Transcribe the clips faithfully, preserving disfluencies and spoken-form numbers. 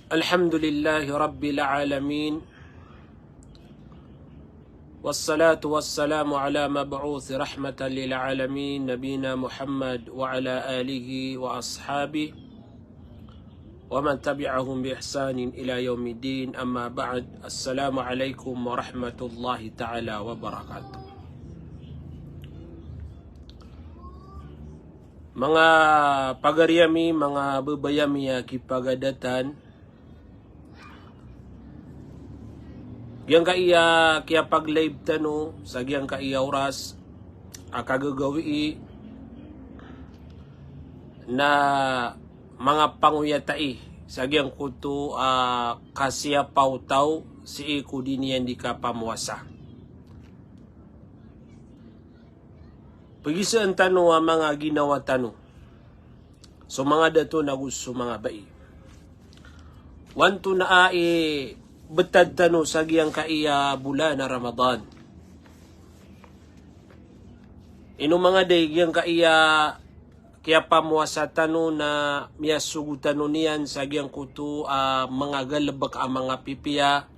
الحمد لله رب العالمين. والصلاة والسلام على مبعوث رحمة للعالمين نبينا محمد وعلى آله وأصحابه ومن تبعهم بإحسان إلى يوم الدين. أما بعد. السلام عليكم ورحمة الله تعالى وبركاته. Manga pagari ami, manga babay ami a kipagadatan, giyangkaya kiyapag-live tano sa giyangkaya oras a kagagawii na manga pangoyatai sa giyangkoto a kasiyapaw taw sii ko di niyan di kapamowasa. Pagisaan tano a manga ginawa tano, so manga dato nago so manga bai. Wanto na a ibetad tano sa giyangkaya bolan a Ramadan. Ino manga day giyangkaya kiyapamowasa tano na miyasogo tano niyan sa giyangkoto a manga galebek a manga pipiya,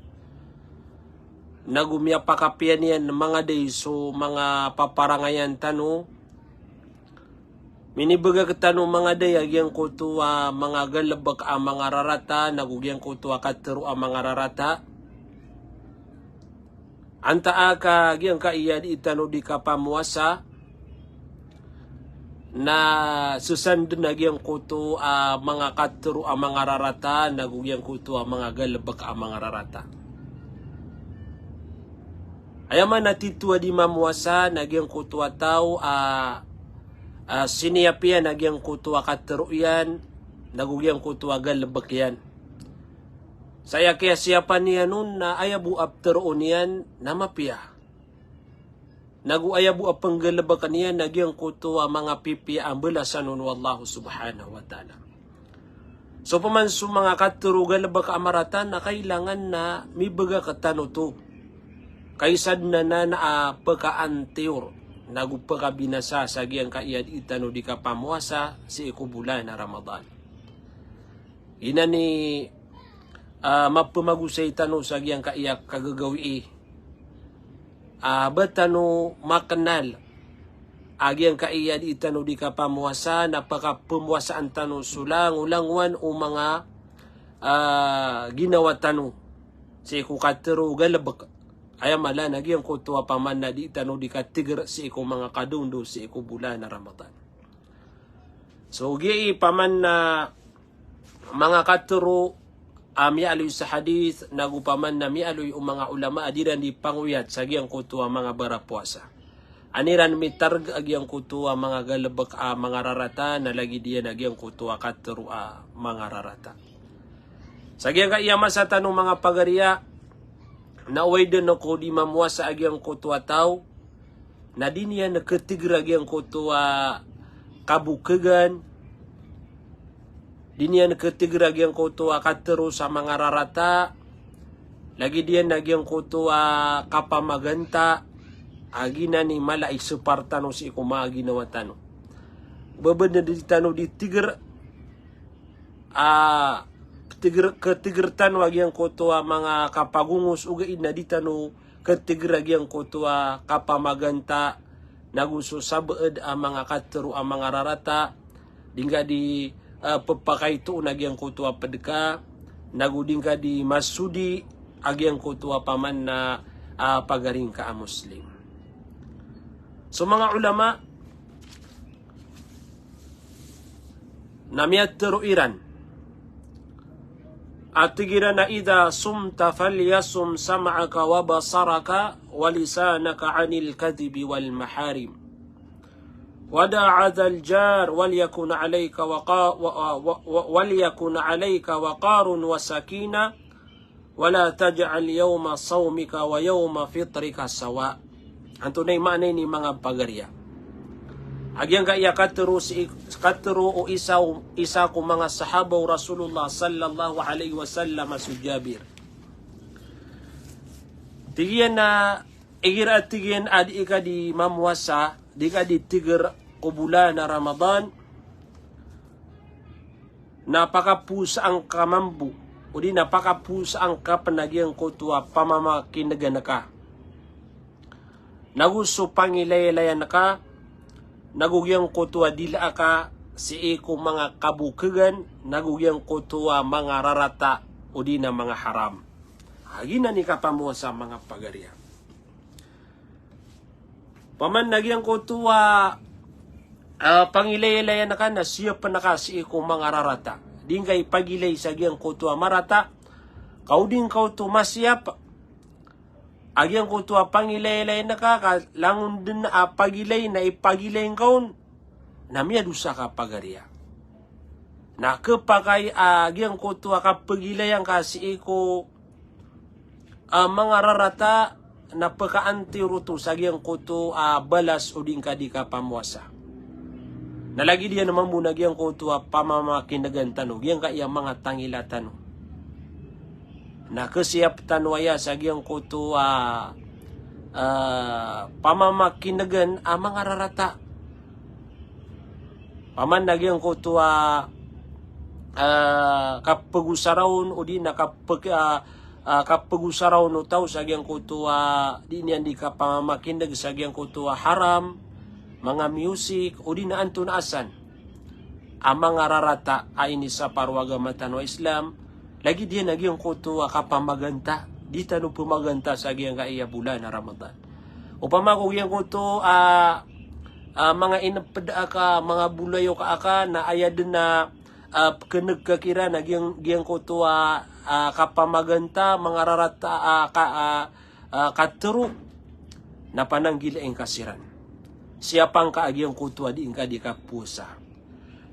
nago miyapakapiya niyan manga day so manga paparangayan tano. Minibegak tano manga day a giyangkoto a manga galebek a manga rarata, nago giyangkoto a katero a manga rarata. Antaa ka giyangkaya di tano di kapamowasa na sesanden a giyangkoto a manga katero a manga rarata, nago giyangkoto a manga galebek a manga rarata. Aya maana tito a di mamowasa na giyangkoto a taw a, a siniyapiya na giyangkoto a katero iyan, nago giyangkoto a galebek iyan. Sa aya kiyasiyapa niyan on na aya bo a peteroon iyan na mapiya. Nago aya bo a penggalebek iyan na giyangkoto a manga pipiya a mbalasan on o Allah subhanahu wa ta'ala. So peman so manga katero galebek a marata na kailangan na mibegak tano to. Ka isa den anan a pekaantiyor, nago pekabinasa sa giyangkaya di tano di kapamowasa sii ko bolan a Ramadan. Ina ni, ah, mapemagosay tano sa giyangkaya kagagawii. Ah, ba tano makenal a giyangkaya di tano di kapamowasa na pakapemowasaan tano so langolangowan o manga, ah, ginawa tano sii ko katero galebek. Aya mala na giyangkoto a paman na di tano di katiger sii ko manga kadondo sii ko bolan a Ramadan. So, giya i paman na manga katero a miyaaloy sa hadith, nago paman na miyaaloy o manga ulama a di ran di pangoyat sa giyangkoto a manga barapowasa. An iran mitareg a giyangkoto a manga galebek a manga rarata, na lagid iyan a giyangkoto a katero a manga rarata. Sa giyangkaya masa tano manga pagariya, na oway den ko di mamowasa a giyangkoto a taw, na di niyan ketiger a giyangkoto a kabokegan, di niyan ketiger a giyangkoto a katero sa manga rarata, lagid iyan a giyangkoto a kapamaganta, a giyanan i mala i separ tano sii ko manga ginawa tano. Ba den di tano di tiger, a, tiger, ketiger tano a giyangkoto a manga kapagongos, ogaid na di tano ketiger a giyangkoto a kapamaganta, nago so sabaad a manga katero a manga rarata, di ngka di, ah, pepakaito a giyangkoto a pedeka, nago di ngka di masodi a giyangkoto a paman na, ah, pagari ngka a Muslim. So manga ulama, na miyatero iran a tig iran a, "Idha sumta falyasum sam'aka wa basaraka wa lisanaka 'anil kadhibi wal maharim. Wa da' adhal jar wal yakun 'alayka waqa-, wa, wa, wa, wal yakun 'alayka waqarun wa sakinah." "Wala taj'al yawma sawmika wa yawma fitrika sawa." Antonaa i maana ini manga pagariya? A giyangkaya katero si, katero o isa, isa ko manga sahaba o Rasulullah sallallahu alayhi wasallam a so Jabir. Tig iyan a igira a tig iyan a di ka di mamowasa, di ka di tiger ko bolan a Ramadan, na pakapowasaan ka mambo odi na pakapowasaan ka pen a giyangkoto a pamamakinegen ka. Nago so pangilaylayan ka, nago giyangkoto a dilaa ka sii ko manga kabokegan, nago giyangkoto a manga rarata, odi na manga haram. Giyanan i kapamowasa, manga pagariya. Paman na giyangkoto a, ah, pangilaylayan ka na siyapen ka sii ko manga rarata. Di ngka ipagilay sa giyangkoto a marata, ka o di ngka oto masiyap a giyangkoto a pangilaylayan ka, ka langon den a pagilay na ipagilay ngka on, na miyadosa ka, pagariya. Na kepakay a giyangkoto a kapegilayan ka sii ko a manga rarata na pekaantiroto sa giyangkoto a balas odi ngka di kapamowasa. Na lagid iyan mambo na giyangkoto a pamamakinegen tano, giyangkaya manga tangila tano. Na kesiyap tano aya sa giyangkoto a, a, pamamakinegen a manga rarata. Paman na giyangkoto a, ah, kapegosaraon, odi na kapeg-, ah, ah, kapegosaraon o taw sa giyangkoto a di niyan di kapamakineg sa giyangkoto a haram, manga music, odi na antonaa san a manga rarata a inisapar o agama tano a Islam, lagid iyan a giyangkoto a kapamaganta, di tano pemaganta sa giyangkaya bolan a Ramadan. Opama ko giyangkoto a, a, manga ineped aka, manga bolayoka aka, na aya den a, a, pekeneg ka kiran a giyang, giyangkoto a, a, kapamaganta, manga rarata a, ka, a, a, katero, na pananggilai ngka siran. Siyapa ngka a giyangkoto a di ngka di kapowasa.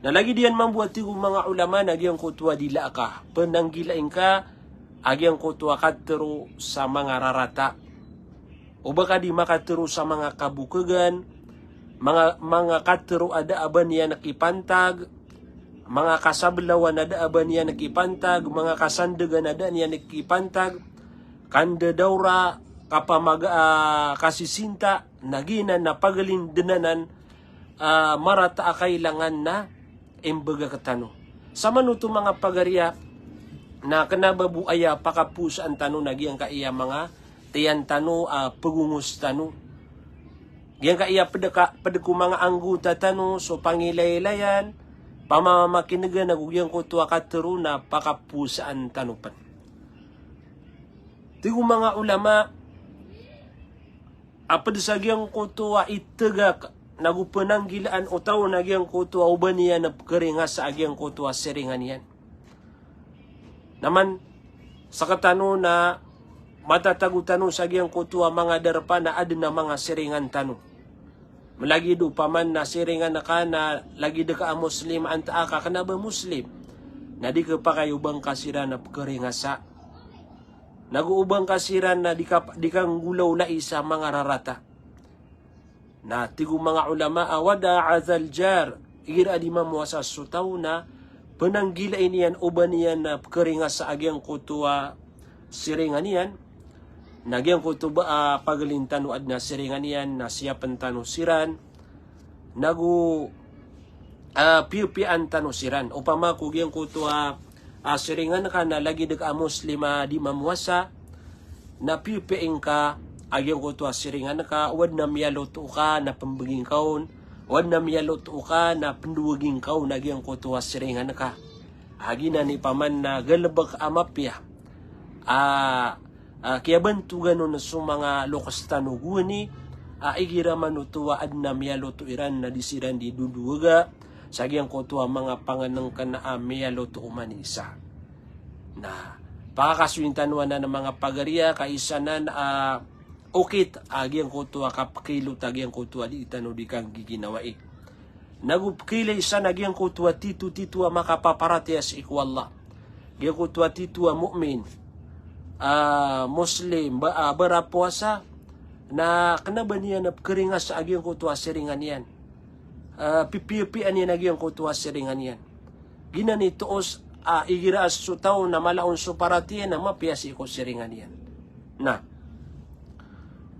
Na lagid iyan mambo a tig o manga ulama na giyangkoto a dilaa ka, penanggilai ngka a giyangkoto a katero sa manga rarata. O ba ka di makatero sa manga kabokegan, manga, manga katero a da a ba niyan kipantag, manga kasabelawan a da a ba niyan kipantag, manga kasandegan a da niyan kipantag, kandedawra, kapamaga-, ah, kasisinta, na giyanan na pagelindenanan, ah, marata a kailangan na imbegak tano. Samanoto manga pagariya, na kena ba bo aya pakapowasaan tano na giyangkaya manga tiyan tano, ah, pegongos tano. Giyangkaya ped ka, ped ko manga anggota tano, so pangilaylayan, pamamakinegen ago giyangkoto a katero na pakapowasaan tano pen. Tig o manga ulama, a ped sa giyangkoto a itegak, nago penanggilaan o taw na giyangkoto a o ba niyan a pekeringasaa giyangkoto a siringan iyan. Na man, sekatano na matatago tano sa giyangkoto a manga darpa na aden a manga siringan tano. Melagid opama na siringan ka na lagid ka a Muslim, antaa ka kena ba Muslim. Na di kepakay o ba ngka siran a pekeringasaa. Nago o ba ngka siran na di ka, di ka nggolawlai sa manga rarata. Na tig o manga ulama a wada'a dhal jar, igira a di mamowasa so taw na penanggilai niyan o ba niyan a pekeringasaa giyangkoto a siringan iyan. Na giyangkoto ba, ah, pagelin tano aden a siringan iyan, na siyapen tano siran. Nago, ah, piyapiyaan tano siran. Opama ko giyangkoto a, ah, siringan ka na lagid ka a Muslim a di mamowasa, na piyapiyai ngka a giyangkoto a siringan ka, o aden a miyaloto ka na pembegi ngka on, o aden a miyaloto ka na pendowegi ngka on a giyangkoto a siringan ka. A giyanan i paman na galebek a mapiya a, a, kiyabantogan on so manga lokes tano gowani, a, igira manoto a aden a miyaloto iran na di siran di dodowega sa giyangkoto a manga pangenengken a miyaloto oman i isa. Na pakakasoyin tano anan a manga pagariya, ka isa nan a okit a giyangkoto a kapekilot a giyangkoto a di tano di kanggiginawai. Nago pekilay san a giyangkoto a titotito a makapaparatiyaya sii ko Allah. Giyangkoto a tito a mu'min, a, Muslim, ba, a, barapowasa, na kena ba niyan a pekeringasaa giyangkoto a siringan iyan. A, pipiyapiyaan iyan a giyangkoto a siringan iyan. Giyanan i toos a igira a so taw na mala on so paratiyaya na mapiya sii ko siringan iyan. Na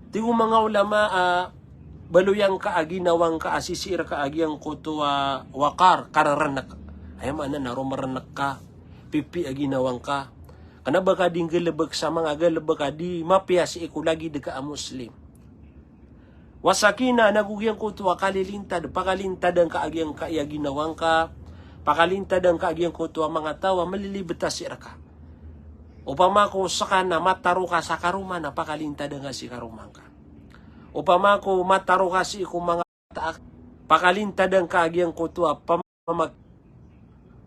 tig o manga ulama a baloy angka a ginawa ngka a sisii reka a giyangkoto a waqar, karerenek. Aya maana na romerenek ka, pipiya a ginawa ngka. Kena ba ka di nggalebek sa manga galebek a di mapiya sii ko lagid ka a Muslim. Wa sakinah, nago giyangkoto a kalilintad, pakalintad angka a giyangkaya ginawa ngka, pakalintad angka a giyangkoto a manga taw a malilibet a sii reka. Opama ko seka na mataro ka sa karoma na pakalintad angka si karoma ngka. Opama ko mataro ka sii ko manga wata aka, pakalintad angka a giyangkoto a pamamag-,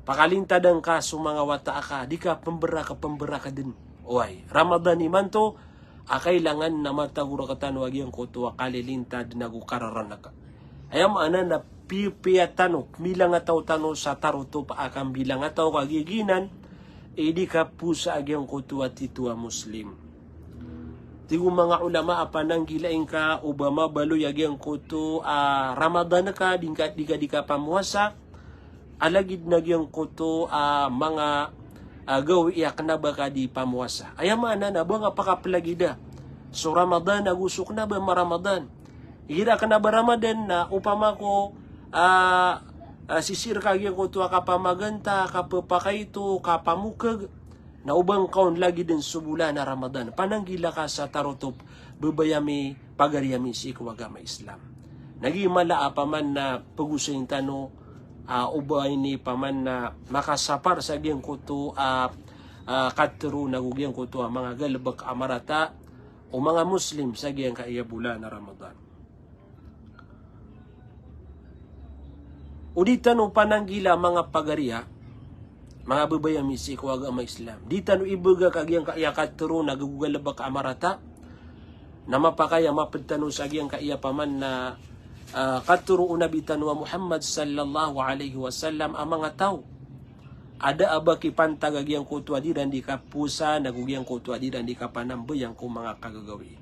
pakalintad angka so manga wata aka, di ka pemberak-, pemberakeden. Oway, Ramadan imanto a kailangan na matago rektano a giyangkoto a kalilintad nago kararanaka. Aya maana na pipiya tano, milangataw tano sa tarotop a kambilangataw ka giginan, i di ka posa a giyangkoto a tito a Muslim. Tig o manga ulama a pananggilai ngka o ba mabaloy a giyangkoto a Ramadan ka, di ngka, di ka, di ka pamowasa, a lagid na giyangkoto a manga a gawii a kena ba ka di pamowasa. Aya maana na ba nga pakaplagida so Ramadan ago so kena ba ma-Ramadan. Igira kena ba Ramadan na opama ko a, a, sisii reka giyangkoto a kapamaganta, kapepakaito, kapamokeg, na o ba ngka on lagiden so bolan a Ramadan. Pananggila ka sa tarotop, babay ami, pagari ami sii ko agama Islam. Na gii mala a paman na pegosayin tano a o ba ini paman na makasapar sa giyangkoto a, a, katero nago giyangkoto a manga galebek a marata o manga Muslim sa giyangkaya bolan a Ramadan. O di tano pananggila manga pagari a, manga babay ami sii ko agama Islam. Di tano ibegak a giyangkaya katero nago galebek a marata. Na mapakay a maped tano sa giyangkaya paman na, ah, katero o Nabi tano a Muhammad sallallahu alaihi wasallam a manga taw a da a ba kipantag a giyangkoto a di iran di kapowasa nago giyangkoto a di iran di kapanambayang ko manga kagagawii.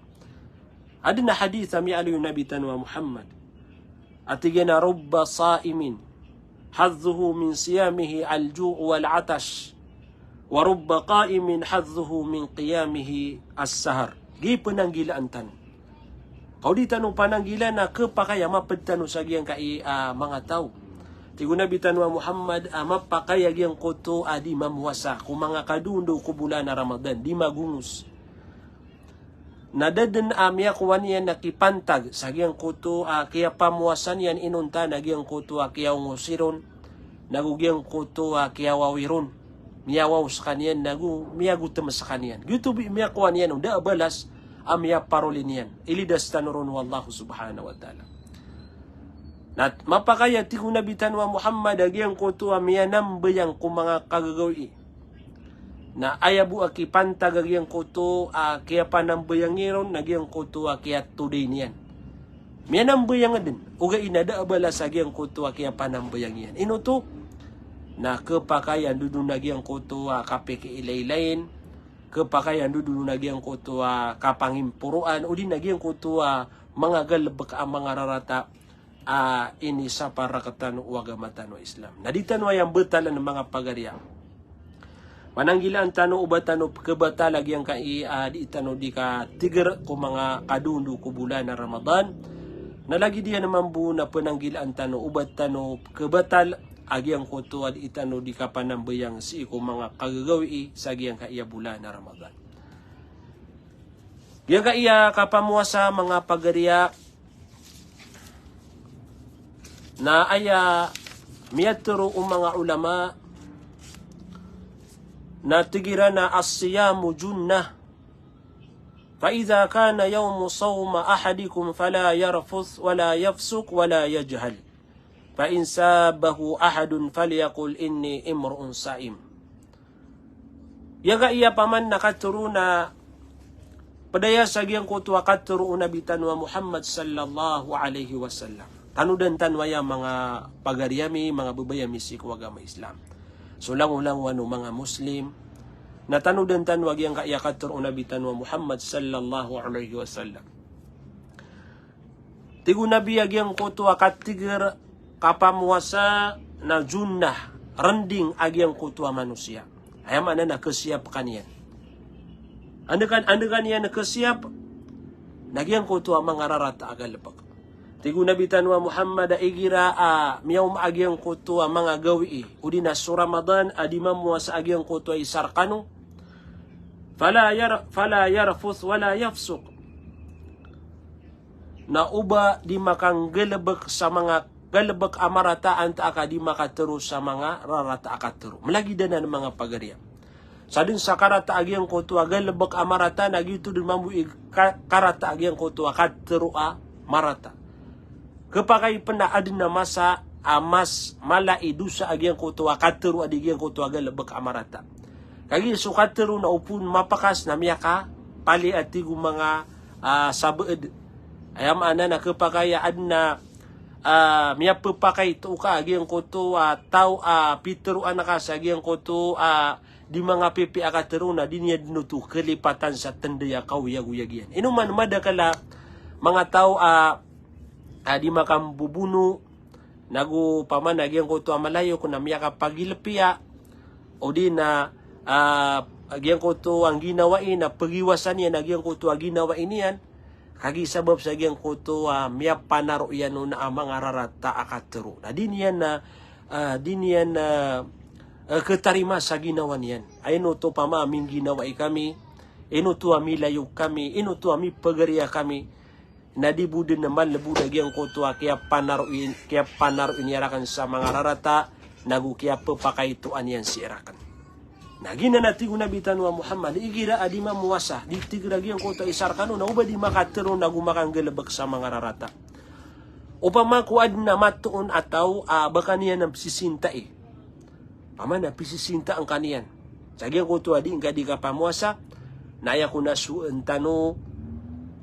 Aden a hadith a miyaaloy o Nabi tano a Muhammad a tig iyan a, "Rubba saimin hadhuhu min siyamihi al-ju'u wal-'atash, wa rubba qaimin hadhuhu min qiyamihi as-sahar." Gii penanggilaan tano. Ka o di tano pananggila na kepakay a maped tano sa giyangkai a manga taw. Tig o Nabi tano a Muhammad a mapakay a giyangkoto a di mamowasa ko manga kadondo ko bolan a Ramadan, di magongos. Na da den a miyakowa niyan a kipantag sa giyangkoto a kiyapamowasa niyan inonta na giyangkoto a kiyaongosi ron, nago giyangkoto a kiyawawi ron. Miyawaw sekaniyan, nago miyagotem sekaniyan. Giyoto bo i miyakowa niyan on, da a balas a miyaparoli niyan. Ilidas tano ron o Allah subhanahu wa ta'ala. Na mapakay a tig o Nabi tano a Muhammad a giyangkoto a miyanambayang ko manga kagagawii. Na aya bo a kipantag a giyangkoto a kiyapanambayang iyan ron na giyangkoto a kiyatoday niyan. Miyanambayang den, ogaid na da a balas a giyangkoto a kiyapanambayang iyan. Ino oto? Na kepakay a ndodon a giyangkoto a kapikiilaylayin, kepakay a ndodon a giyangkoto a kapangimporoan, odi na giyangkoto a manga galebek a manga rarata a inisapar rektano o agama tano a Islam. Na di tano aya mbetalan manga pagari a. Pananggilaan tano o ba tano pekebatal a giyangkai a di tano di katiger ko manga kadondo ko bolan a Ramadan. Na lagid iyan mambo na pananggilaan tano o ba tano pekebatal a giyangkoto a di tano di kapanambayang sii ko manga kagagawii sa giyangkai a bolan a Ramadan. Giyangkai a kapamowasa manga pagari a, na aya miyatero o manga ulama na tig iran a as-siyamu junnah. Fa idha kana yawmu sawmi ahadikum fala yarfuth wala yafsuq wala yajhal. Fa in sabbahu ahadun falyaqul inni imru'un saim. Giyangkai a paman na katero na pedaya sa giyangkoto a katero o Nabi tano a Muhammad sallallahu alaihi wasallam. Tanodan tano aya manga pagari ami, manga babay ami sii ko agama Islam. So langolangowan o manga Muslim. Na tanodan tano a giyangkai a katero o Nabi tano a Muhammad sallallahu alaihi wasallam. Tig o Nabi a giyangkoto a katiger, kapamowasa na junnah, rending a giyangkoto a manosiya. Aya maana na kesiyap kaniyan. Anda kan, anda kaniyan kesiyap, na giyangkoto a manga rarata a galebek. Tig o Nabi tano a Muhammad a igira a miyaoma a giyangkoto a manga gawii, odi na so Ramadan a di mamowasa a giyangkoto a isa rekano, Fala yar-, fala yarfuth wala yafsuq. Na oba di makanggalebek sa manga galebek a marata antaa ka di makatero sa manga rarata a katero. Malagid anan manga pagariya. Sa den sa karata a giyangkoto a galebek a marata na giyoto den mambo i ka-, karata a giyangkoto a katero a marata. Kepakay pen a aden a masa a mas mala i dosa a giyangkoto a katero a di giyangkoto a galebek a marata. Kagiya so katero na opama mapekas na miyakapali a tig o manga, ah, sabaad. Aya maana na kepakay a aden a, ah, miyapepakay to ka a giyangkoto a taw a piteroan ka sa giyangkoto a di manga pipiya a katero na di niyan den oto kelipatan sa tenda a kaoyagoyag iyan. Ino man madakel a manga taw a, a di makambobono, nago paman a giyangkoto a malayok na miyakapagilpiya, o di na, ah, giyangkoto a ginawai na pegiwasan iyan a giyangkoto a ginawai niyan, kagiya sabap sa giyangkoto a miyapanaro iyan on a manga rarata a katero. Na di niyan na, ah, di niyan na, ah, ketarima sa ginawa niyan. Ay ino oto pama a mingginawai kami, ino oto a milayok kami, ino oto a mipagariya kami, na di bo den a malebod a giyangkoto a kiyapanaro i-, kiyapanaro iyan raken sa manga rarata, nago kiyapepakay to a niyan sii raken. Na giyanan a tig o Nabi tano a Muhammad, igira a di mamowasa, di tig a giyangkoto a isa rekano, na oba di makatero nago makanggalebek sa manga rarata. Opama ko aden a matoon a taw a ba ka niyan pisisintai. Paman a pisisintaan ka niyan. Sa giyangkoto a di ngka di kapamowasa, na aya kon a soen tano,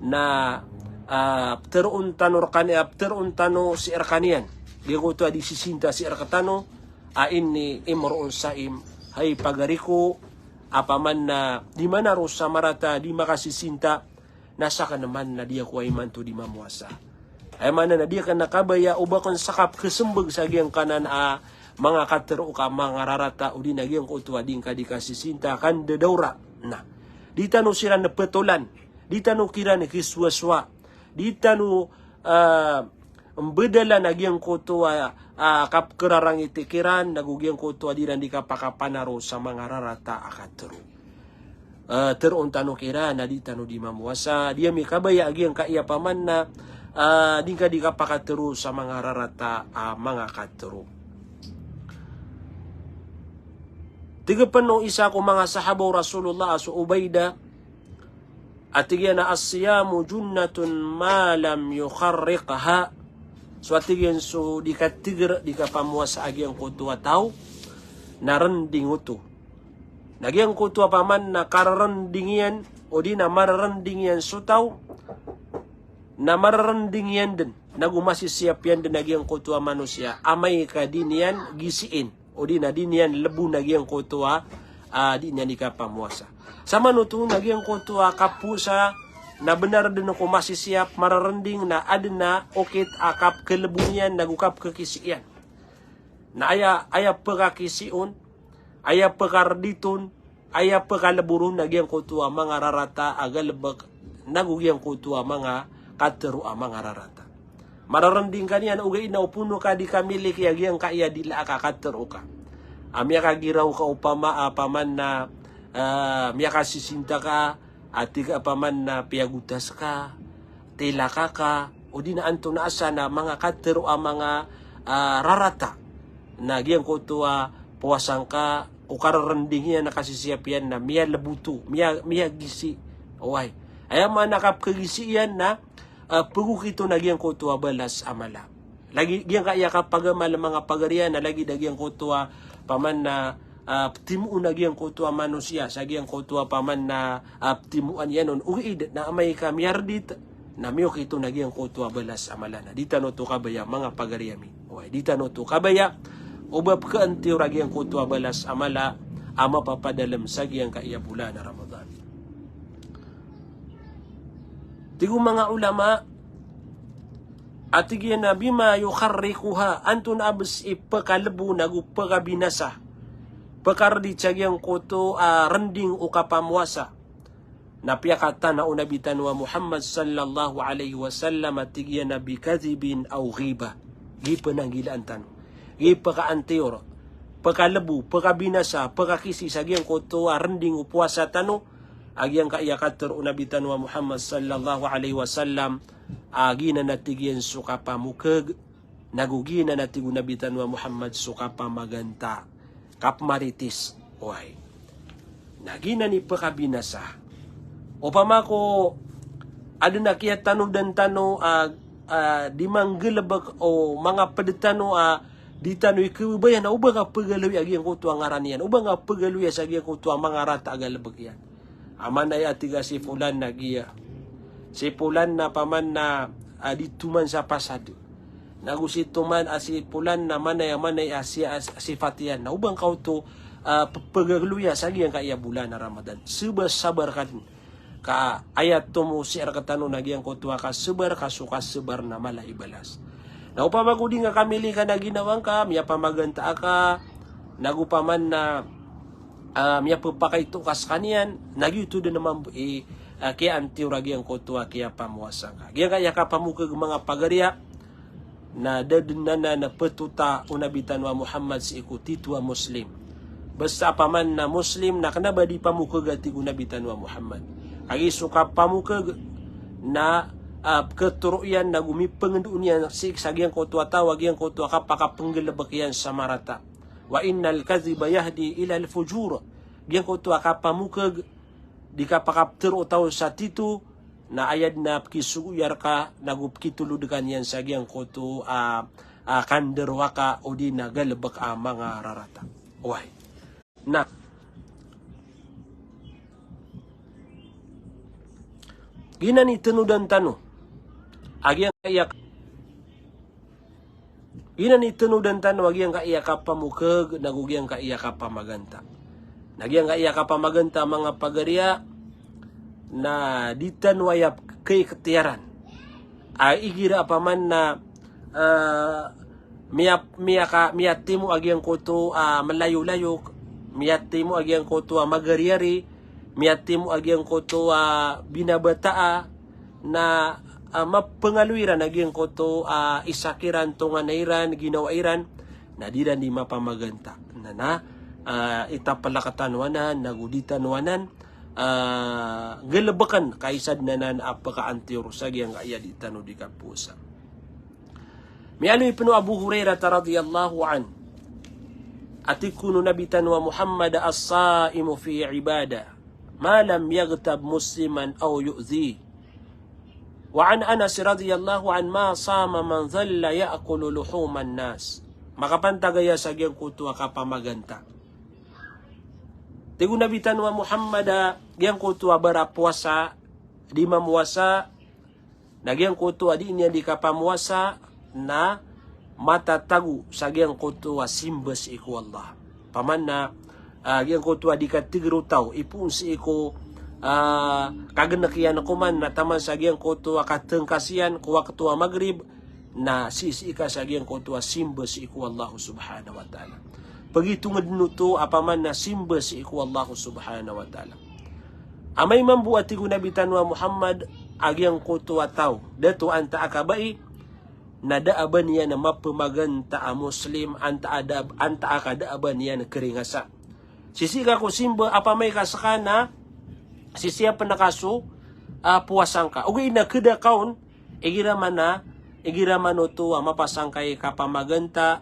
na, ah, pteroon tano rekani-, ah, pteroon tano sii rekaniyan. Giyangkoto a di sisinta sii rekatano, a inni imru'un sa'im, hay pagari ko, a paman na di manaro sa marata, di makasisinta, na saken man na di ako a imanto di mamowasa. Aya maana na di aken a kabaya o ba aken sa kapekesembag sa giyangkanan a manga katero ka manga rarata o di na giyangkoto a di ngka di kasisinta ka ndedawra. Na di tano siran petolan, di tano kiran kisowasowa, di tano, ah, mbedalan a giyangkoto a, ah, kapekerarangiti kiran, nago giyangkoto a di ran di kapakapanaro sa manga rarata a katero. Ah, teroon tano kiran a di tano di mamowasa, di ami kabaya a giyangkaya paman na, ah, di ngka di kapakatero sa manga rarata a manga katero. Tig pen o isa ko manga sahaba o Rasulullah a so Ubaidah, a tig iyan a, "As-siyamu junnatun ma lam yukharriqha." So a tig iyan so di katiger, di kapamowasa a giyangkoto a taw, na rending oto. Na giyangkoto a paman na karerending iyan, o di na marerending iyan so taw, na marerending iyan den, nago masisiyap iyan den a giyangkoto a manosiya, amay ka di niyan gisiin, o di na di niyan lebon a giyangkoto a, ah, di niyan di kapamowasa. Samanoto na giyangkoto a kapowasa, na benar den ko masisiyap, marerending na aden a okit a kapekelebon iyan, nago kapekekisi iyan. Na aya, aya pekakisi on, aya pekaredi ton, aya pekalebo ron na giyangkoto a manga rarata a galebek, nago giyangkoto a manga katero a manga rarata. Marerending ka niyan ogaid na opama ka di kamiliki a giyangkaya dila a katero ka. A miyakagiraw ka opama, a paman na, ah, miyakasisinta ka, a tig a paman na piyagotas ka, tilaka ka, o di na antonaa sa na manga katero a manga, ah, rarata. Na giyangkoto a powasa ngka, ko karerending iyan na kasisiyap iyan na miyalebo oto, miya-, miyagisi. Oway. Aya maana kapekegisi iyan na, ah, pegokit on a giyangkoto a balas a mala. Lagid giyangkaya kapagamal a manga pagari iyan, na lagid a giyangkoto a paman na, ah, petimoon a giyangkoto a manosiya, sa giyangkoto a paman na, ah, petimoan iyan on, ogaid na amay ka miyaredi, na miyokit on a giyangkoto a balas a mala. Na di tano oto kabaya manga pagari ami. Oway, di tano oto kabaya o ba pekaantiyor a giyangkoto a balas a mala a mapapadalem sa giyangkaya bolan a Ramadan. Tig o manga ulama, a tig iyan a bima yukharriquha, antonaa bes i pekalebo nago pekabinasa, pekaredi sa giyangkoto a rending o kapamowasa. Na piyakatana o Nabi tano a Muhammad sallallahu alaihi wasallam a tig iyan a bikadhibin aw ghibah. Giya penanggilaan tano. Giya pekaantiyor, pekalebo, pekabinasa, pekakisi sa giyangkoto a rending o powasa tano, a giyangkaya katharo o Nabi tano a Muhammad sallallahu alaihi wasallam, a giyanan a tig iyan so kapamokeg, nago giyanan a tig o Nabi tano a Muhammad so kapamaganta, kapmaritis. Oway. Na giyanan i pekabinasa. Opama ko aden a kiyatanodan tano a, a, di manggalebek o manga ped tano a di tano i kebabayaan a oba nga pegaloya a giyangkoto a ngaran iyan, oba nga pegaloya sa giyangkoto a manga rata a galebek iyan. A manaya a tig a si fulan na giya. Si fulan na paman na, a, di toman sa pasad. Nago si toman a si fulan na manaya, manaya a si, a, sifat iyan. Na oba nga oto, a, pe-, pegaloya sa giyangkaya bolan a Ramadan. Sabar-sabar ka den. Ka aya tomo sii rektano na giyangkoto a kasabar, ka so kasabar na mala i balas. Na opama ko di nga kamilikan a ginawa ngka, miyapamaganta ka, nago paman na, a, miyapepakaito ka sekaniyan, na giyoto den mambo i, a, kiyaantiyor a giyangkoto a kiyapamowasa ngka. Giyangkaya kapamokeg manga pagariya, na da den anan a petota o Nabi tano a Muhammad sii ko tito a Muslim. Basta paman na Muslim na kena ba di pamokeg a tig o Nabi tano a Muhammad. Kagiya so kapamokeg na, a, ketoro iyan nago mipengendon iyan sii sa giyangkoto a taw a giyangkoto a kapakapenggalebek iyan sa marata. Wa innal kadhiba yahdi ilal fujur. Giyangkoto a kapamokeg di kapakapetero o taw sa tito, na aya den a pekisogoyar ka, nago pekitolod ka niyan sa giyangkoto a, a, kanderowaka odi na galebek a manga rarata. Oway. Na giyanan i tenodan tano a giyangkaya Giyanan i tenodan tano a giyangkaya kapamokeg, nago giyangkaya kapamaganta. Na giyangkaya kapamaganta manga pagariya, na di tano aya keiketiyaran. A igira paman na, a, miya-, miyaka-, miyatimo a giyangkoto a melayolayo, miyatimo a giyangkoto a magariyari, miyatimo a giyangkoto a binabataa, na, a, mapengalo iran a giyangkoto a isak iran, tonganay iran, ginawa iran, na di ran di mapamaganta. Na, na, a, itapelak tano anan, nago di tano anan, a, galebeken ka isa den anan a pekaantiyor sa giyangkaya di tano di kapowasa. Miyaaloy pen o Abu Hurairah radhiyallahu anhu a tig kon o Nabi tano a Muhammad, "As-saimu fi ibadah, ma lam yaghtab musliman aw yu'dhih." Wa an Anas radhiyallahu anhu, "Ma sama man dhalla ya'kulu luhuman nas." Makapantag aya sa giyangkoto a kapamaganta. Tig o Nabi tano a Muhammad a giyangkoto a barapowasa, di mamowasa, na giyangkoto a di niyan di kapamowasa na matatago sa giyangkoto a simba sii ko Allah. Paman na, a, giyangkoto a di kateger o taw, ipoon sii ko, a, kagenek iyan koman na taman sa giyangkoto a katengkas iyan ko wakto a Maghrib, na sisii ka sa giyangkoto a simba sii ko Allah subhanahu wa ta'ala. Pagitonged oto a paman na simba sii ko Allah subhanahu wa ta'ala. Amay mambo a tig o Nabi tano a Muhammad a giyangkoto a taw, dato antaa ka bai, na da a ba niyan a mapemaganta a Muslim, antaa da, antaa ka da a ba niyan keringasa. Sisii ka ko simba, apamay ka seka na sisiyapen ka so, a, powasa ngka. Ogaid na keda ka on, igira man a, igira man oto a mapasang ka i kapamaganta,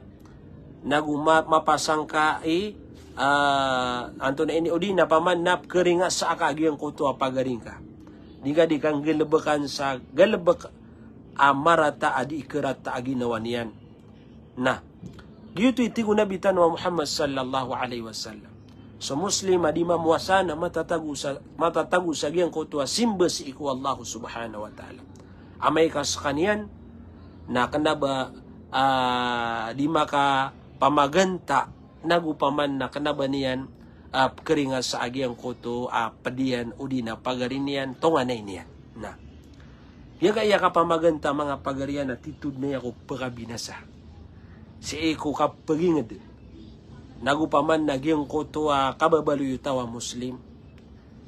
nago ma-, mapasang ka i, a, antonaa ini odi na paman na pekeringasaa ka a giyangkoto a pagari ngka. Di ngka di kanggelebekan sa galebek a marata a di ikerata a ginawa niyan. Na giyoto i tig o Nabi tano a Muhammad sallallahu alaihi wasallam. So Muslim a di mamowasa na matatago sa, matatago sa giyangkoto a simba sii ko Allah subhanahu wa ta'ala. Amay ka sekaniyan na kena ba, a, di makapamaganta, nago paman na kena ba niyan, a, pekeringasaa giyangkoto a ped iyan odi na pagari niyan, tonganay niyan. Na giyangkaya kapamaganta manga pagari iyan a titho den aya ko pekabinasa sii ko kapeginged, nago paman na giyangkoto a kababaloy o taw a Muslim.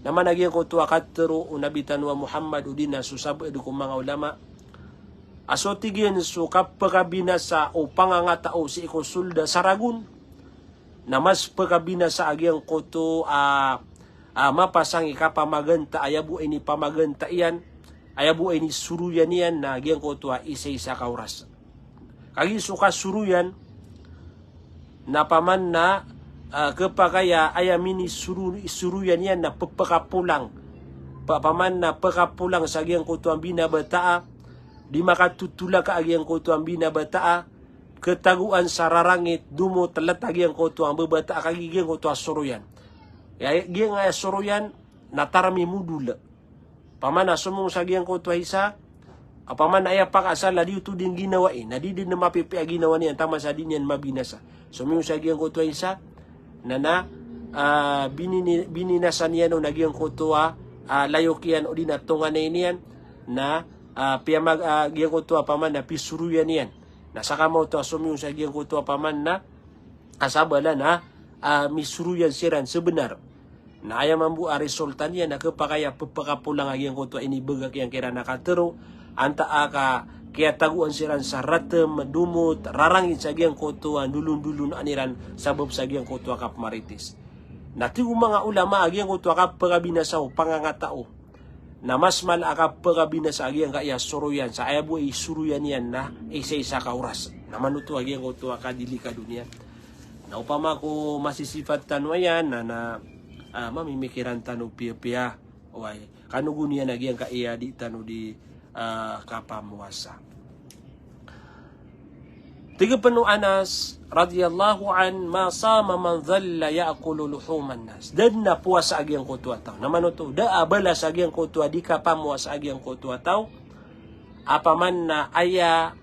Na mana giyangkoto a katero o Nabi tano a Muhammad odi na so sabaad ko manga ulama a so tig iyan so kapekabinasa o pangangatao sii ko sold a saragon na mas pekabinasa a giyangkoto a, a mapasang i kapamaganta, aya bo inipamaganta iyan, aya bo inisoroyan iyan na giyangkoto a isa-isa ka oras. Kagiya so kasoroyan na paman na, ah, kepakay a aya minisoro-, isoroyan iyan na pepekapolang. Pa-, paman na pekapolang sa giyangkoto a binabataa, di makatotolak a giyangkoto a binabataa, ketagoan sa rarangit, domot, telet a giyangkoto a mbabataa, kagiya giyangkoto a soroyan. Ya, giyangkaya soroyan, na tarami modol. Paman na somong sa giyangkoto a isa, a paman na aya pakaasal a di oto di ngginawai, na di den mapipiya a ginawa niyan taman sa di niyan mabinasa. Somong sa giyangkoto a isa, na na, ah, binini-, bininasa niyan on a giyangkoto a, ah, layok iyan odi na tonganay niyan, na, ah, piyamag-, ah, giyangkoto a paman na pisoroyan iyan. Na sakamaoto a somong sa giyangkoto a paman na, a sabala na, ah, misoroyan siran sebenar. Na aya mambo a resulta niyan na kepakay a pepekapolang a giyangkoto a inibegak iyan kiran a katero, antaa ka kiyatagoan siran sa ratem, domot, rarangit sa giyangkoto a ndolondolon iran sabap sa giyangkoto a kapemarites. Na tig o manga ulama a giyangkoto a kapekabinasa o pangangata o na mas mala a kapekabinasa a giyangkaya soroyan, sa aya bo isoroyan iyan na isa-isa ka oras. Na manoto a giyangkoto a kadelikado niyan. Na opama ko masisipat tano aya na, na, ah, mamimikiran tano piyapiya. Oway, kano go niyan a giyangkaya di tano di, ah, kapamowasa. Tig pen o Anas radhiyallahu anhu, "Ma sama man dhalla ya'kulu luhuman nas." Da den a powasa a giyangkoto a taw. Na manoto, da a balas a giyangkoto a di kapamowasa a giyangkoto a taw. Apaman na aya,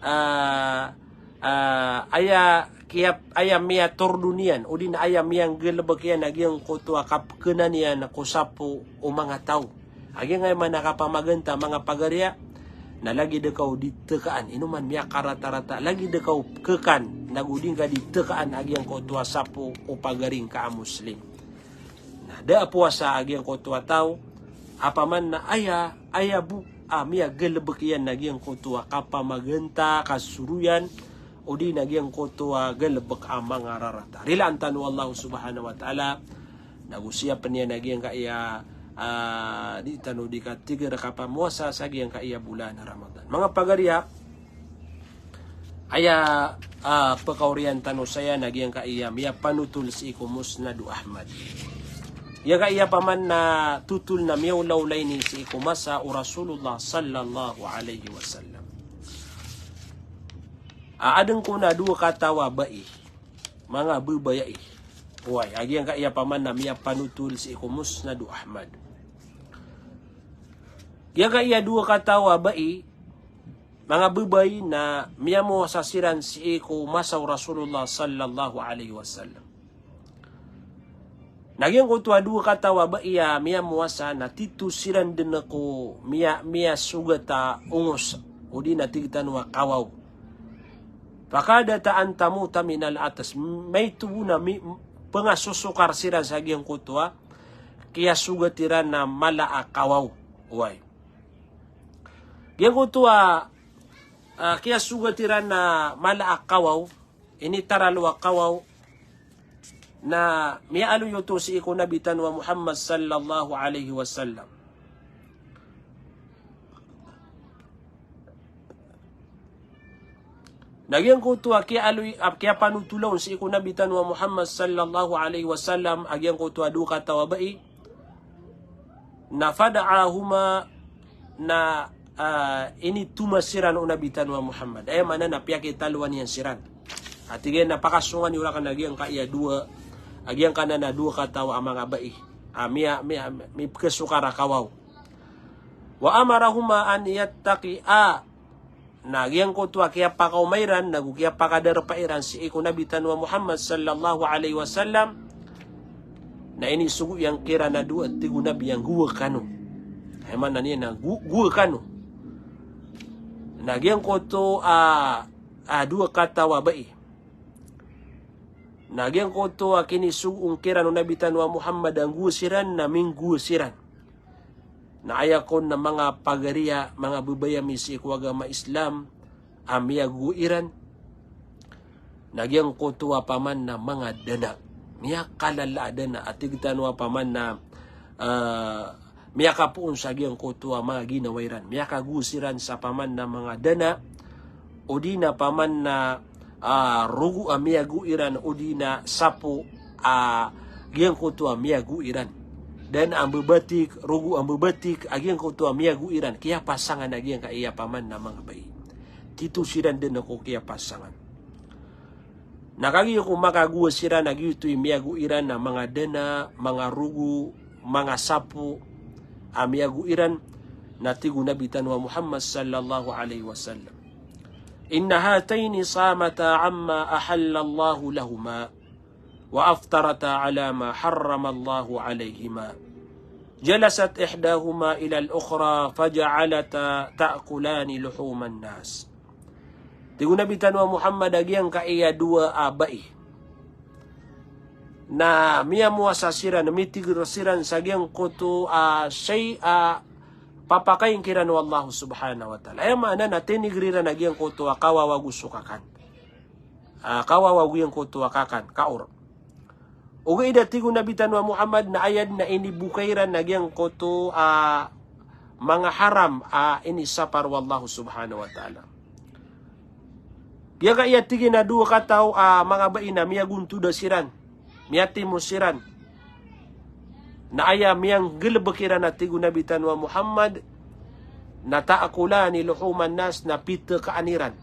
ah, ah, aya kiya-, aya miyatordo niyan, odi na aya miyanggalebek iyan a giyangkoto a kapekena niyan ko sapo o manga taw. A giyangkaya maana a kapamaganta, manga pagariya, na lagid kaw di tekaan, ino man miyakaratarata, lagid kaw kekan, nago di ngka di tekaan a giyangkoto a sapo o pagari ngka a Muslim. Na da a powasa a giyangkoto a taw, apaman na aya, aya bo a miyagalebek iyan a giyangkoto a kapamaganta, kasoroyan, odi na giyangkoto a galebek a manga rarata. Rilaan tano o Allah subhanahu wa ta'ala, nago siyapen iyan a giyangkaya, ah, di tano di katiger a kapamowasa sa giyangkaya bolan a Ramadan. Manga pagariya, aya, ah, pekaoriyan tano saya na giyangkaya miyapanotol sii ko Musnad o Ahmad. Giyangkaya paman na totol na miyaolaola ini sii ko masa o Rasulullah sallallahu alaihi wasallam. Ah, aden kon a dowa kataw a bai, manga bebayai. Oway, a giyangkaya paman na miyapanotol sii ko Musnad o Ahmad. Giyangkaya dowa kataw a bai, manga bebayai na miyamowasa siran sii ko masa o Rasulullah sallallahu alaihi wasallam. Na giyangkoto a dowa kataw a bai a miyamowasa na tito siran den ko miya-, miyasogat a ongos, odi na tig tano a kawaw. Fakadata an tamuta minal atas. Maito bo na mi-, pengasosokar siran sa giyangkoto a kiyasogat iran a mala a kawaw. Oway. Giyangkoto a, ah, kiyasogat iran a mala a kawaw, initaralo a kawaw, na miyaaloy oto sii ko Nabi tano a Muhammad sallallahu alaihi wasallam. Na giyangkoto a kiyaaloy, a kiyapanotol on sii ko Nabi tano a Muhammad sallallahu alaihi wasallam, a giyangkoto a dowa kataw a bai, na fada'ahuma, na, ah, initoma siran o Nabi tano a Muhammad. Aya maana na piyakitalowan iyan siran. Ati giyangkaya na pakasongan iyo raken a giyangkaya dowa, a giyangkanan a dowa kataw a manga bai a miya-, miya-, mipekesokar a kawaw. Wa amarahuma an yattaki'a. Na giyangkoto a kiyapakaoma iran, nago kiyapakadarpa iran sii ko Nabi tano a Muhammad sallallahu alaihi wasallam, na inisogo iyan kiran a dowa, tig o Nabi a nggowa kano. Aya maana niyan na nggo-, nggowa kano. Na giyangkoto a, a dowa kataw a bai. Na giyangkoto a kinisogo on kiran o Nabi tano a Muhammad a nggowa siran, na minggowa siran. Na aya kon na manga pagariya, manga bebayai ami sii ko agama Islam, a miyagowa iran. Na giyangkoto a paman na manga dana. Miyakalala a dana. A tig tano a paman na ah, miyakapoon sa giyangkoto a manga ginawa iran. Miyakago siran sa paman na manga dana, o di na paman na, ah, rogo a miyago iran, o di na sapo a giyangkoto a miyago iran. Dana a mbabatik, rogo a mbabatik a giyangkoto a miyago iran. Kiyapasangan a giyangkaya paman na manga bai. Tito siran dn ko kiyapasangan. Na kagiya ko makagowa siran a giyoto i miyago iran a manga dana, manga rogo, manga sapo a miyago iran, na tig o Nabi tano a Muhammad sallallahu alaihi wasallam, "Inna hatayni samata amma ahallallahu lahuma, wa aftarata ala ma harramallahu alayhima. Jalasat ihdahuma ila al-ukhra, faja'alata ta'kulani luhuman nas." Tig o Nabi tano a Muhammad a giyangkaya dowa a bai na miyamowasa siran, mitigr siran sa giyangkoto a shay a papakain kiran o Allah subhanahu wa ta'ala. Aya maana na tinigr iran a giyangkoto a kawawa go so kakan. Ah, kawawa go giyangkoto a kakan, kaor. Ogaid a tig o Nabi tano a Muhammad na aya dn a inibokay iran a giyangkoto a manga haram a inisapar o Allah subhanahu wa ta'ala. Giyangkaya tig iyan a dowa kataw a manga bai na miyagontod a siran, miyatimos siran. Na aya miyanggalbk iran a tig o Nabi tano a Muhammad, na ta'kulani luhuman nas, na pitakaan iran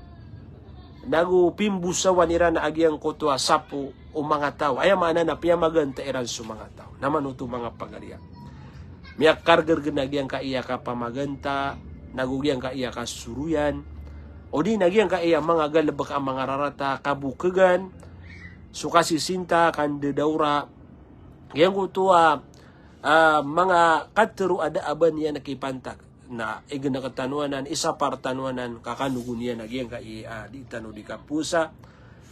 nago pimbosawan iran a giyangkoto a sapo o manga taw. Aya maana na piyamaganta iran so manga taw. Na manoto manga pagariya. Miyakargrg a giyangkaya kapamaganta, nago giyangkaya kasoroyan, o di na giyangkaya manga galbk a manga rarata, kabokgan, so kasisinta, kandadaora, giyangkoto a, ah, manga katero a da a ba niyan kipantag. Na ignk tano anan, isapar tano anan, ka kanogon iyan a giyangkaya, ah, di tano di kapowasa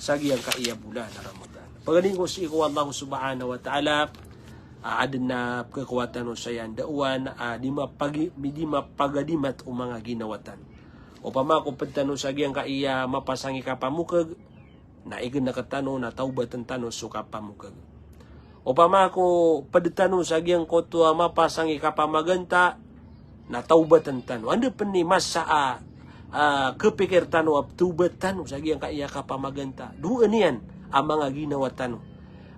sa giyangkaya bolan a Ramadan. Pagari ko sii ko Allah subhanahu wa ta'ala, ah, adn a pkhakowa tano sa aya ndaowan, ah, di mapagi-, di mapagadimat o manga ginawa tano. Opama ko pd tano sa giyangkaya mapasang i kapamokg, na ignk tano na tawbatn tano so kapamokg. Opama ko pd tano sa giyangkoto a mapasang i kapamaganta, na tawbatn tano. Anda pn i masa a, ah, khapikir tano a tawbat tano sa giyangkaya kapamaganta. Dowa niyan a manga ginawa tano.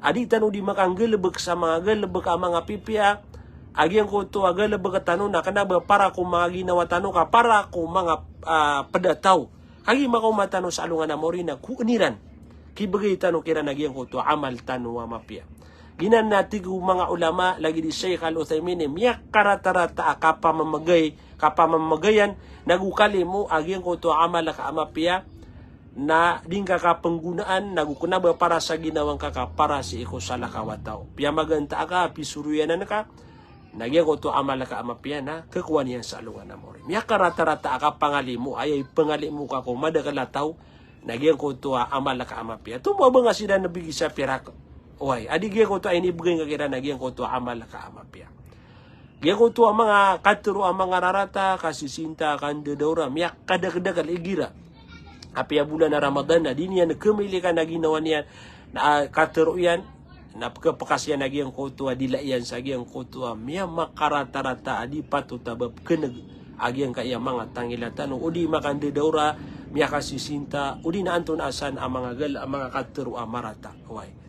A di tano di makanggalbk sa manga galbk a manga pipiya, a giyangkoto a galbk tano na kna ba para ko manga ginawa tano ka para ko manga, ah, pd a taw. Kagiya makaoma tano sa alongan a maori na kowaan iran. Kibgay tano kiran a giyangkoto a amal tano a mapiya. Giyanan na tig o manga ulama, lagid i Sheikh Al-Uthaymin, i miyakaratarata a kapamamagay, kapamamagayan, nago kalimo a giyangkoto a amal ka a mapiya, na di ngka kapnggonaan, nago kna ba para sa ginawa ngka ka para sii ko salakaw a taw. Piyamaganta ka, pisoroyanan ka, na giyangkoto a amal ka a mapiya na khakowaan iyan sa alongan a maori. Miyakaratarata a kapangalimo, aya ipngalimo ka ko madakl a taw, na giyangkoto a amal ka a mapiya. Tomo a ba nga siran bgi sa pirak. Oway, a di giyangkoto a inibgay ngka kiran na giyangkoto a amal ka a mapiya. Giyangkoto a manga katero a manga rarata, kasisinta, kandadaora, miyakadakdakl igira. Apiya bolan a Ramadan na di niyan khamilikan a ginawa niyan, na, ah, katero iyan, na pkhapkhas iyan a giyangkoto a dila iyan sa giyangkoto a miyamakaratarataa di patot a ba pkhan'g a giyangkaya manga tangila tano, o di makandadaora, miyakasisinta, o di na antonaa san a manga gal-, a manga katero a marata. Oway.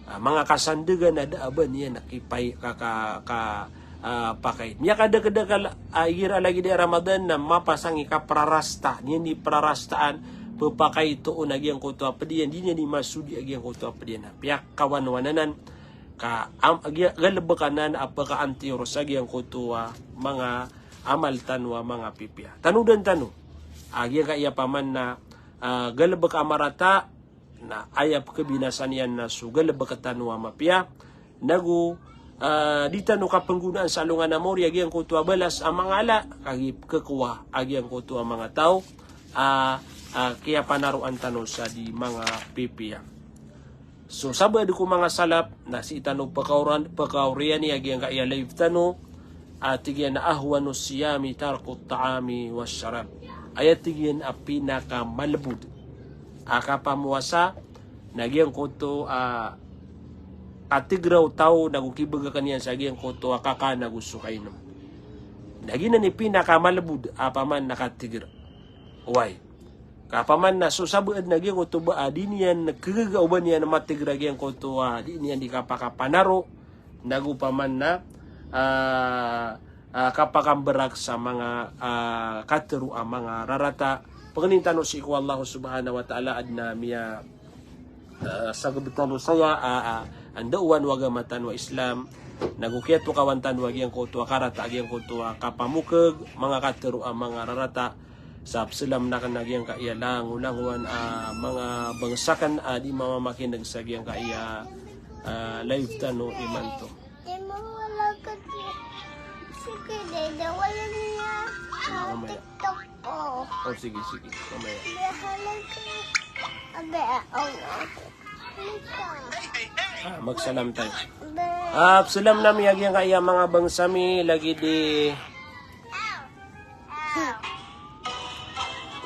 Ah, manga kasandagan a da a ba niyan a kipay-, ka, ka, ka, ah, pakain. Miyakadakdakl a igira lagid i Ramadan na mapasang i kaprarasta. Niyan di prarastaan, pphakaito on a giyangkoto a pd iyan, di niyan di masodi a giyangkoto a pd iyan. Piyakawanwanan anan, ka am-, a giya-, galbk anan a pkaantiyor sa giyangkoto a manga amal tano a manga pipiya. Tanodan tano a giyangkaya paman na, ah, galbk a marata, na aya pkhabinasa niyan na so galbk tano a mapiya, nago, ah, di tano kapnggonaan sa alongan a maori a giyangkoto a balas a manga ala, kagiya pkhakowa a giyangkoto a manga taw a, ah, kiyapanaroan tano sa di manga pipiya. So sabaad ko manga salaf, na sii tano pkhaoran-, pkhaoriyan i a giyangkaya live tano, a tig iyan a ahwanus siyami tarkut ta'ami was sharab. Aya tig iyan a pinakamalbod a kapamowasa, na giyangkoto a kategra o taw, nago kibagakn iyan sa giyangkoto a kakan ago so kainm. Na giyanan i pinakamalbod a paman na kategra. Oway. Ka paman na so sabaad na giyangkoto ba a di niyan kagaga o ba niyan mategra giyangkoto a di niyan di kapakapanaro, nago paman na, ah, ah, kapakambrak sa manga, ah, katero a manga rarata. Pangnin tano sii ko Allah subhanahu wa ta'ala, adn a miya ah, sagad tano saya, ah, ah, andaowan o agama tano a Islam, nago kiyatokawan tano a giyangkoto a karata a giyangkoto a kapamokeg, manga katero a manga rarata, sa psalamn akn a giyangkaya langolangowan a manga bangsa akn a di mamamakineg sa giyangkaya, ah, live tano imanto. Mamaya. Oh, sige, sige. Mamaya. Ah, magsalam tayo. Ah, psalamn ami a giyangkaya manga bangsa mi lagid i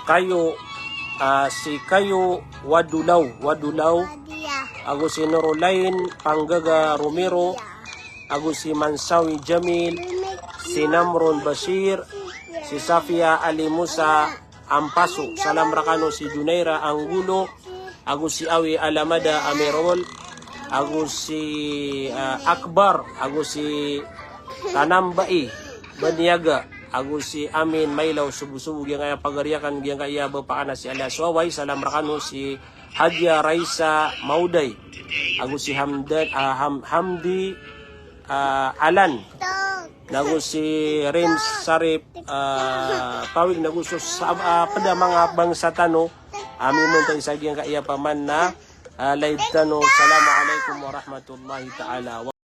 Kayo, ah, si Kayo Wadulaw, Wadulaw, ago si Norolain Panggaga Romero, ago si Mansawi Jamil, si Namron Bashir, si Safia Ali Musa Ampaso, salam rakano si Junaira Angulo, ago si Awi Alamada Amirol, ago si, ah, Akbar, ago si Tanambai Baniyaga, ago si Amin Mailaw Subusubu, giyangkaya pagari akn, giyangkaya bapa akn a si Alias Waway, salam rakano si Hadia Raisa Mauday, ago si Hamdan, ah, Ham-, Hamdi, ah, Alan, nago si Rins Sarip, ah, Pawig, nago so sa, ah, pd a manga bangsa tano a mimbantay sa giyangkaya paman na, ah, live tano. Assalamu alaikum warahmatullahi ta'ala